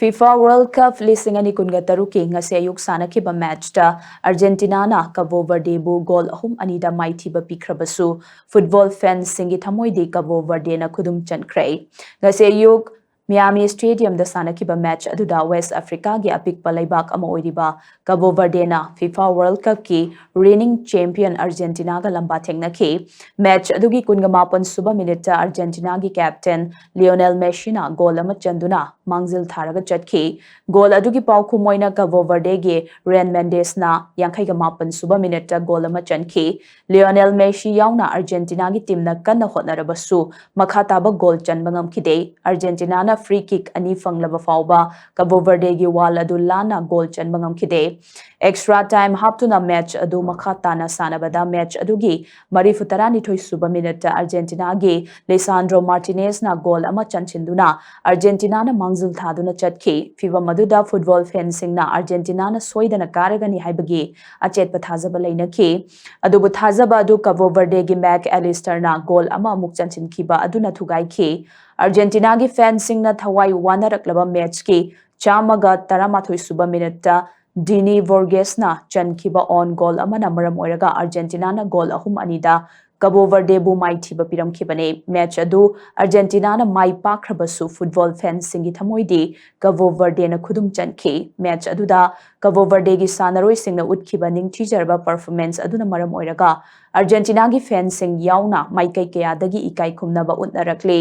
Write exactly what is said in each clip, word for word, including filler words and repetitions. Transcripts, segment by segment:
FIFA World Cup ꯂꯤꯁꯤꯡ ꯑꯅꯤ ꯀꯨꯟꯒ ꯇꯔꯨꯛꯀꯤ ꯉꯁꯤ ꯑꯌꯨꯛ ꯁꯥꯟꯅꯈꯤꯕ ꯃꯦꯠꯆꯇ ꯑꯥꯔꯖꯦꯟꯇꯤꯅꯥꯅ ꯀꯕꯣ ꯚꯔꯗꯦꯕꯨ ꯒꯣꯜ ꯑꯍꯨꯝ ꯑꯅꯤꯗ ꯃꯥꯏꯊꯤꯕ ꯄꯤꯈ꯭ꯔꯕꯁꯨ, ꯐꯨꯠꯕꯣꯜ ꯐꯦꯟꯁꯤꯡꯒꯤ ꯊꯃꯣꯏꯗꯤ ꯀꯕꯣ ꯚꯔꯗꯦꯅ ꯈꯨꯗꯨꯝ ꯆꯟꯈ꯭ꯔꯦ꯫ ꯉꯁꯤ ꯑꯌꯨꯛ ꯃꯤꯌꯥꯃꯤ ꯁ꯭ꯇꯦꯗꯤꯌꯝꯗ ꯁꯥꯟꯅꯈꯤꯕ ꯃꯦꯠꯆ ꯑꯗꯨꯗ ꯋꯦꯁ ꯑꯐ꯭ꯔꯤꯀꯥꯒꯤ ꯑꯄꯤꯛꯄ ꯂꯩꯕꯥꯛ ꯑꯃ ꯑꯣꯏꯔꯤꯕ ꯀꯕꯣ ꯚꯔꯗꯦꯅ FIFA World Cupꯀꯤ reigning champion ꯑꯥꯔꯖꯦꯟꯇꯤꯅꯥꯒ ꯂꯝꯕꯥ ꯊꯦꯡꯅꯈꯤ꯫ ꯃꯦꯠꯆ ꯑꯗꯨꯒꯤ ꯀꯨꯟꯒ ꯃꯥꯄꯟ ꯁꯨꯕ ꯃꯤꯅꯤꯠꯇ ꯑꯥꯔꯖꯦꯟꯇꯤꯅꯥꯒꯤ ꯀꯦꯞꯇꯦꯟ ꯂꯤꯑꯣꯅꯦꯜ ꯃꯦꯁꯤꯅ ꯒꯣꯜ ꯑꯃ ꯆꯟꯗꯨꯅ ꯃꯥꯡꯖꯤꯜ ꯊꯥꯔꯒ ꯆꯠꯈꯤ꯫ ꯒꯣꯜ ꯑꯗꯨꯒꯤ ꯄꯥꯎꯈꯨꯝ ꯑꯣꯏꯅ ꯀꯕꯣ ꯚꯔꯗꯦꯒꯤ ꯔꯦꯟ ꯃꯦꯟꯗꯦꯁꯅ ꯌꯥꯡꯈꯩꯒ ꯃꯥꯄꯟ ꯁꯨꯕ ꯃꯤꯅꯤꯠꯇ ꯒꯣꯜ ꯑꯃ ꯆꯟꯈꯤ꯫ ꯂꯤꯑꯣꯅꯦꯜ ꯃꯦꯁꯤ ꯌꯥꯎꯅ ꯑꯥꯔꯖꯦꯟꯇꯤꯅꯥꯒꯤ ꯇꯤꯝꯅ ꯀꯟꯅ ꯍꯣꯠꯅꯔꯕꯁꯨ ꯃꯈꯥ ꯇꯥꯕ ꯒꯣꯜ ꯆꯟꯕ ꯉꯝꯈꯤꯗꯦ꯫ ꯑꯥꯔꯖꯦꯟꯇꯤꯅꯥꯅ ꯐ꯭ꯔꯤ ꯀꯤꯛ ꯑꯅꯤ ꯐꯪꯂꯕ ꯐꯥꯎꯕ ꯀꯕꯣ ꯚꯔꯗꯦꯒꯤ ꯋꯥꯜ ꯑꯗꯨ ꯂꯥꯟꯅ ꯒꯣꯜ ꯆꯟꯕ ꯉꯝꯈꯤꯗꯦ꯫ ꯑꯦꯛꯁꯇ꯭ꯔꯥ ꯇꯥꯏꯝ ꯍꯥꯞꯇꯨꯅ ꯃꯦꯠꯆ ꯑꯗꯨ ꯃꯈꯥ ꯇꯥꯅ ꯁꯥꯟꯅꯕꯗ ꯃꯦꯠꯆ ꯑꯗꯨꯒꯤ ꯃꯔꯤꯐꯨ ꯇꯔꯥꯅꯤꯊꯣꯏ ꯁꯨꯕ ꯃꯤꯅꯤꯠꯇ ꯑꯥꯔꯖꯦꯟꯇꯤꯅꯥꯒꯤ ꯂꯤꯁꯥꯟꯗ꯭ꯔꯣ ꯃꯥꯔꯇꯤꯅꯦꯁꯅ ꯒꯣꯜ ꯑꯃ ꯆꯟꯁꯤꯟꯗꯨꯅ ꯑꯥꯔꯖꯦꯟꯇꯤꯅꯥꯅ ꯃꯥꯡꯖꯤꯜ ꯊꯥꯗꯨꯅ ꯆꯠꯈꯤ꯫ ꯐꯤꯚꯝ ꯑꯗꯨꯗ ꯐꯨꯠꯕꯣꯜ ꯐꯦꯟꯁꯤꯡꯅ ꯑꯥꯔꯖꯦꯟꯇꯤꯅꯥꯅ ꯁꯣꯏꯗꯅ ꯀꯥꯔꯒꯅꯤ ꯍꯥꯏꯕꯒꯤ ꯑꯆꯦꯠꯄ ꯊꯥꯖꯕ ꯂꯩꯅꯈꯤ꯫ ꯑꯗꯨꯕꯨ ꯊꯥꯖꯕ ꯑꯗꯨ ꯀꯕꯣ ꯚꯔꯗꯦꯒꯤ ꯃꯦꯛ ꯑꯦꯂꯤꯁꯇꯔꯅ ꯒꯣꯜ ꯑꯃ ꯑꯃꯨꯛ ꯆꯟꯁꯤꯟꯈꯤꯕ ꯑꯗꯨꯅ ꯊꯨꯒꯥꯏꯈꯤ꯫ ꯑꯥꯔꯖꯦꯟꯇꯤꯅꯥꯒꯤ ꯐꯦꯟꯁꯤꯡꯅ ꯊꯋꯥꯏ ꯋꯥꯅꯔꯛꯂꯕ ꯃꯦꯠꯆꯀꯤ ꯆꯥꯝꯃꯒ ꯇꯔꯥꯃꯥꯊꯣꯏ ꯁꯨꯕ ꯃꯤꯅꯤꯠꯇ ꯗꯤꯅꯤ ꯚꯣꯔꯒꯦꯁꯅ ꯆꯟꯈꯤꯕ ꯑꯣꯟ ꯒꯣꯜ ꯑꯃꯅ ꯃꯔꯝ ꯑꯣꯏꯔꯒ ꯑꯥꯔꯖꯦꯟꯇꯤꯅꯥꯅ ꯒꯣꯜ ꯑꯍꯨꯝ ꯑꯅꯤꯗ ꯀꯕꯣ ꯚꯔꯗꯦꯕꯨ ꯃꯥꯏꯊꯤꯕ ꯄꯤꯔꯝꯈꯤꯕꯅꯤ꯫ ꯃꯦꯠꯆ ꯑꯗꯨ ꯑꯥꯔꯖꯦꯟꯇꯤꯅꯥꯅ ꯃꯥꯏ ꯄꯥꯛꯈ꯭ꯔꯕꯁꯨ ꯐꯨꯠꯕꯣꯜ ꯐꯦꯟꯁꯤꯡꯒꯤ ꯊꯃꯣꯏꯗꯤ ꯀꯕꯣ ꯚꯔꯗꯦꯅ ꯈꯨꯗꯨꯝ ꯆꯟꯈꯤ꯫ ꯃꯦꯠꯆ ꯑꯗꯨꯗ ꯀꯕꯣ ꯚꯔꯗꯦꯒꯤ ꯁꯥꯟꯅꯔꯣꯏꯁꯤꯡꯅ ꯎꯠꯈꯤꯕ ꯅꯤꯡꯊꯤꯖꯔꯕ ꯄꯔꯐꯣꯔꯃꯦꯟꯁ ꯑꯗꯨꯅ ꯃꯔꯝ ꯑꯣꯏꯔꯒ ꯑꯥꯔꯖꯦꯟꯇꯤꯅꯥꯒꯤ ꯐꯦꯟꯁꯤꯡ ꯌꯥꯎꯅ ꯃꯥꯏꯀꯩ ꯀꯌꯥꯗꯒꯤ ꯏꯀꯥꯏ ꯈꯨꯝꯅꯕ ꯎꯠꯅꯔꯛꯂꯤ꯫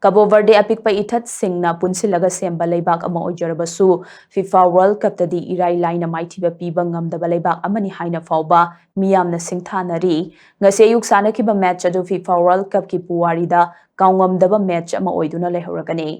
ꯀꯕꯣ ꯚꯔꯗꯦ ꯑꯄꯤꯛꯄ ꯏꯊꯠꯁꯤꯡꯅ ꯄꯨꯟꯁꯤꯜꯂꯒ ꯁꯦꯝꯕ ꯂꯩꯕꯥꯛ ꯑꯃ ꯑꯣꯏꯖꯔꯕꯁꯨ, FIFA World Cupꯇꯗꯤ ꯏꯔꯥꯏ ꯂꯥꯏꯅ ꯃꯥꯏꯊꯤꯕ ꯄꯤꯕ ꯉꯝꯗꯕ ꯂꯩꯕꯥꯛ ꯑꯃꯅꯤ ꯍꯥꯏꯅ ꯐꯥꯎꯕ ꯃꯤꯌꯥꯝꯅ ꯁꯤꯡꯊꯥꯅꯔꯤ꯫ ꯉꯁꯤ ꯑꯌꯨꯛ ꯁꯥꯟꯅꯈꯤꯕ ꯃꯦꯠꯆ ꯑꯗꯨ FIFA World Cupꯀꯤ ꯄꯨꯋꯥꯔꯤꯗ ꯀꯥꯎꯉꯝꯗꯕ ꯃꯦꯠꯆ ꯑꯃ ꯑꯣꯏꯗꯨꯅ ꯂꯩꯍꯧꯔꯒꯅꯤ꯫